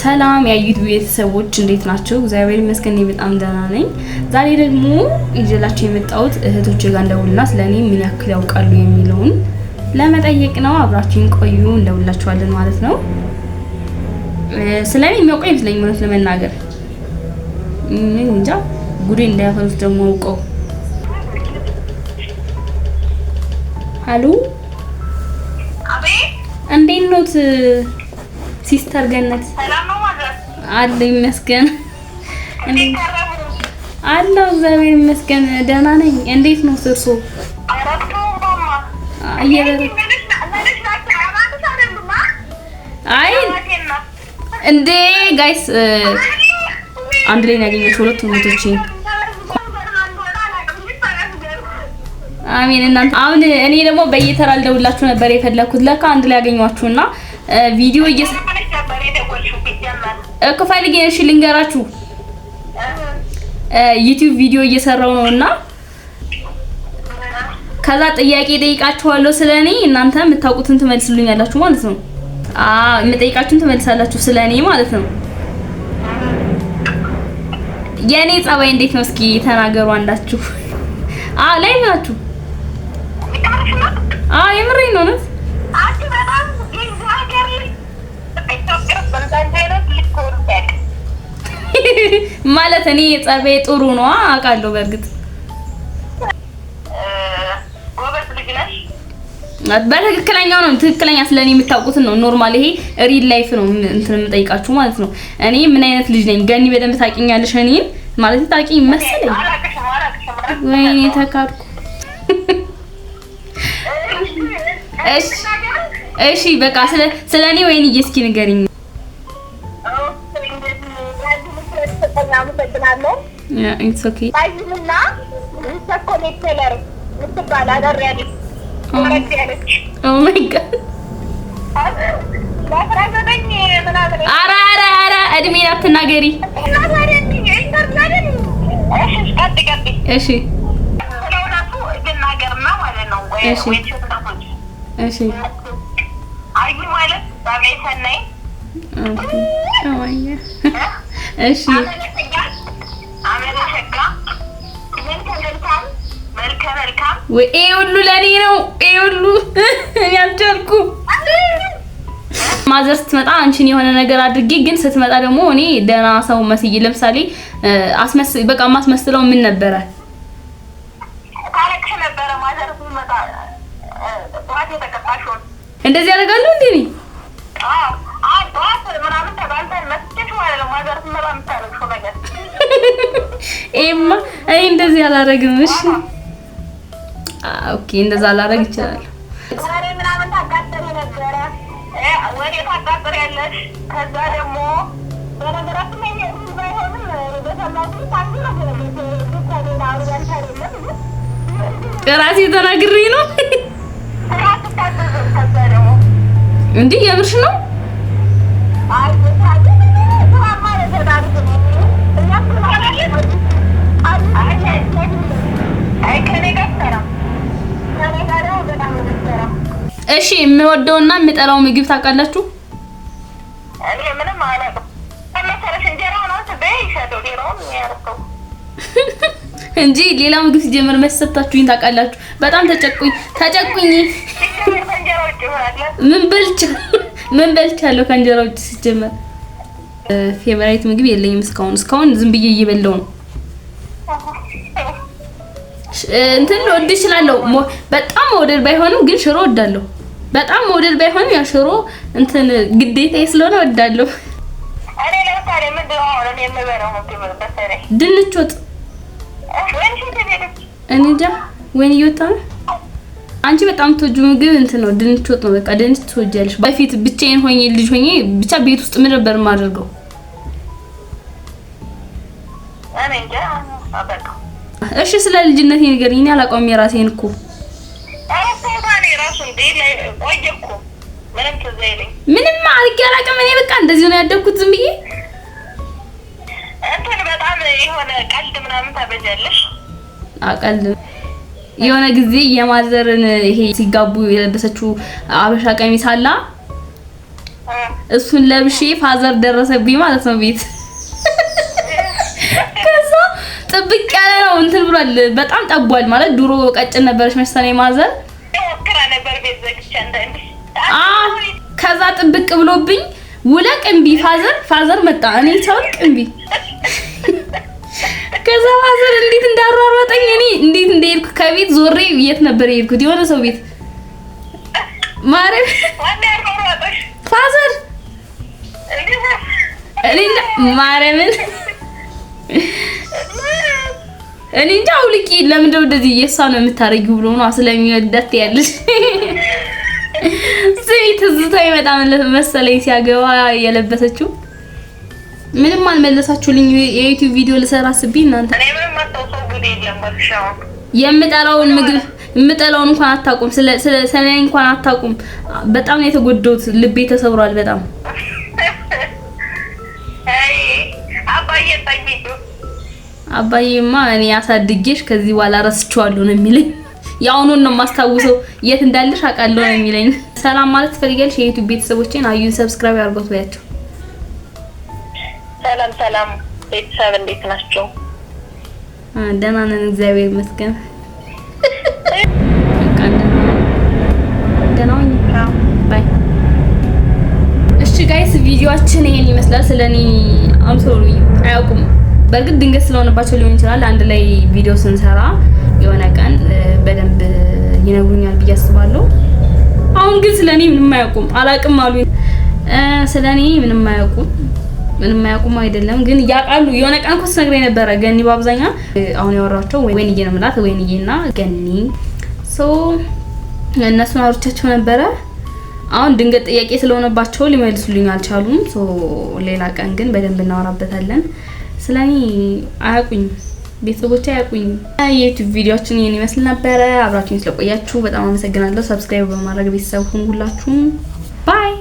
ሰላም የዩቲዩብ ቤተሰቦች እንዴት ናቸው? እግዚአብሔር ይመስገን እኔ በጣም ደህና ነኝ። ዛሬ ደግሞ ይዤላችሁ የመጣሁት እህቶቼ ጋር እንደውልና ስለኔ ምን ያክል ያውቃሉ የሚለውን ለመጠየቅ ነው። አብራችሁን ቆዩ፣ እንደውላችኋለን ማለት ነው። ስለኔ የሚያውቁ አይመስለኝም እውነት ለመናገር ምን እንጃ፣ ጉዴ እንዳያፈሉት ደግሞ አውቀው። አሉ እንዴት ኖት sister ገነት? አለ ይመስገን አለሁ፣ እግዚአብሔር ይመስገን ደህና ነኝ። እንዴት ነው እርሶ? አይ እንዴ guys አንድ ላይ ያገኘሁት ሁለቱም እህቶቼ። አሜን። እናንተ አሁን እኔ ደግሞ በየተራ ልደውላችሁ ነበር የፈለኩት። ለካ አንድ ላይ ያገኘኋችሁና ቪዲዮ እኮ ፈልጌ። እሺ ልንገራችሁ፣ ዩቲዩብ ቪዲዮ እየሰራው ነውና ከዛ ጥያቄ ጠይቃችኋለሁ ስለኔ፣ እናንተ የምታውቁትን ትመልሱልኛላችሁ ማለት ነው። አዎ የምጠይቃችሁን ትመልሳላችሁ ስለኔ ማለት ነው። የኔ ጸባይ እንዴት ነው? እስኪ ተናገሩ አንዳችሁ። አዎ ላይ ናችሁ። አዎ የምሬን ነው። ማለት እኔ ጸባይ ጥሩ ነው አውቃለሁ። በእርግጥ በትክክለኛው ነው፣ ትክክለኛ ስለኔ የምታውቁትን ነው። Normal ይሄ real life ነው እንትን የምጠይቃችሁ ማለት ነው። እኔ ምን አይነት ልጅ ነኝ? ገኒ በደንብ ታውቂኛለሽ። እኔን ማለት ታውቂኝ መሰለኝ። ወይኔ ተካድኩ። እሺ እሺ፣ በቃ ስለ እኔ ወይንዬ እስኪ ንገሪኝ። It's okay። Oh my God! ኧረ ኧረ ኧረ እድሜን አትናገሪ። እሺ እሺ እሺ ወይ ይሄ ሁሉ ለኔ ነው። ይሄ ሁሉ እኔ አልቻልኩም። ማዘር ስትመጣ አንቺን የሆነ ነገር አድርጌ ግን ስትመጣ ደግሞ እኔ ደህና ሰው መስዬ ለምሳሌ አስመስል በቃ የማስመስለው ምን ነበረ? እንደዚህ ያደርጋለሁ እንዴ እኔ? ኤማ እኔ እንደዚህ አላደርግም። እሺ okay፣ እንደዛ አላደርግ ይችላል። ወሬ ምናምን ታቃጥሪ ነበረ፣ ወሬ ታቃጥሪያለሽ። ከዛ ደግሞ በነገራችን ላይ ባይሆንም ራሴ ተናግሬ ነው እንዴ? የምርሽ ነው? እሺ የምወደውና የምጠላው ምግብ ታውቃላችሁ? እኔ ምንም አላውቅም። እንጂ ሌላ ምግብ ሲጀምር መሰታችሁኝ ታውቃላችሁ? በጣም ተጨቁኝ ተጨቁኝ። ምን በልቻለሁ ከእንጀራ ውጭ ሲጀመር? Favorite ምግብ የለኝም እስካሁን እስካሁን ዝም ብዬ እየበላሁ ነው። እንትን ልወድ እችላለሁ፣ በጣም መውደድ ባይሆንም ግን ሽሮ እወዳለሁ። በጣም መውደድ ባይሆንም ያ ሽሮ እንትን ግዴታዬ ስለሆነ እወዳለሁ። ድንች ወጥ እኔ እንጃ ወይን እየወጣ ነው። አንቺ በጣም የምትወጂው ምግብ እንትን ነው ድንች ወጥ ነው። በቃ ድንች ትወጃለሽ። በፊት ብቻዬን ሆኜ ልጅ ሆኜ ብቻ ቤት ውስጥ ምን ነበር የማደርገው? እሺ ስለ ልጅነቴ ንገሪኝ። እኔ አላውቀውም የራሴን እኮ ምንም አድርጌ አላውቅም። እኔ በቃ እንደዚህ ነው ያደግኩት ዝም ብዬ እንትን በጣም የሆነ ቀልድ ምናምን ታበጃለሽ። አቀልድ የሆነ ጊዜ የማዘርን ይሄ ሲጋቡ የለበሰችው አበሻ ቀሚስ አላ እሱን ለብሼ father ደረሰብኝ ማለት ነው ቤት። ከዛ ጥብቅ ያለ ነው እንትን ብሏል፣ በጣም ጠቧል። ማለት ድሮ ቀጭን ነበረች መሰለኝ mother። ከዛ ጥብቅ ብሎብኝ ውለቅ እምቢ፣ father መጣ። እኔ ሳውልቅ እምቢ። ከዛ father እንዴት እንዳሯሯጠኝ እኔ እንዴት እንደሄድኩ ከቤት ዞሬ የት ነበር የሄድኩት? የሆነ ሰው ቤት ማርያም father እኔ እንጃ ማርያምን እኔ እንጃ አውልቂ ለምንድን ነው እንደዚህ የእሷ ነው የምታረጊው ብሎ ነው ስለሚወዳት ያለሽ። ስሚ ትዝታ ይመጣ መሰለኝ ሲያገባ የለበሰችው። ምንም አልመለሳችሁልኝ። የ YouTube ቪዲዮ ልሰራ አስቤ እናንተ የምጠላውን ምግብ የምጠላውን እንኳን አታውቁም። ስለ ስለ እንኳን አታውቁም። በጣም ነው የተጎዳሁት። ልቤ ተሰብሯል በጣም። አባዬማ እኔ አሳድጌሽ ከዚህ በኋላ ረስቼዋለሁ ነው የሚለኝ። የአሁኑን ነው የማስታውሰው፣ የት እንዳለሽ አውቃለሁ ነው የሚለኝ። ሰላም ማለት ትፈልጊያለሽ? የ YouTube ቤተሰቦቼን አዩን subscribe አድርጓት በያቸው። ሰላም ሰላም ቤተሰብ እንዴት ናቸው? ደህና ነን እግዚአብሔር ይመስገን። በቃ ደህና ሁኚ። Bye። እሺ guys ቪዲዮአችን ይሄን ይመስላል። ስለኔ I'm sorry አያውቁም። በእርግጥ ድንገት ስለሆነባቸው ሊሆን ይችላል። አንድ ላይ ቪዲዮ ስንሰራ የሆነ ቀን በደንብ ይነግሩኛል ብዬ አስባለሁ። አሁን ግን ስለኔ ምንም አያውቁም፣ አላውቅም አሉኝ። ስለኔ ምንም አያውቁም፣ ምንም አያውቁም አይደለም ግን ያውቃሉ። የሆነ ቀን እኮ ስትነግረኝ ነበረ ገኒ። በአብዛኛው አሁን ያወራቸው ወይንዬ ነው የምላት፣ ወይንዬና ገኒ so እነሱን አውርቻቸው ነበረ። አሁን ድንገት ጥያቄ ስለሆነባቸው ሊመልሱልኝ አልቻሉም። So ሌላ ቀን ግን በደንብ እናወራበታለን። ስለኔ አያውቁኝም፣ ቤተሰቦቼ አያውቁኝም። የ YouTube ቪዲዮአችን ይሄን ይመስል ነበረ። አብራችሁኝ ስለቆያችሁ በጣም አመሰግናለሁ። Subscribe በማድረግ ቤተሰብ ሁኑ ሁላችሁም። Bye።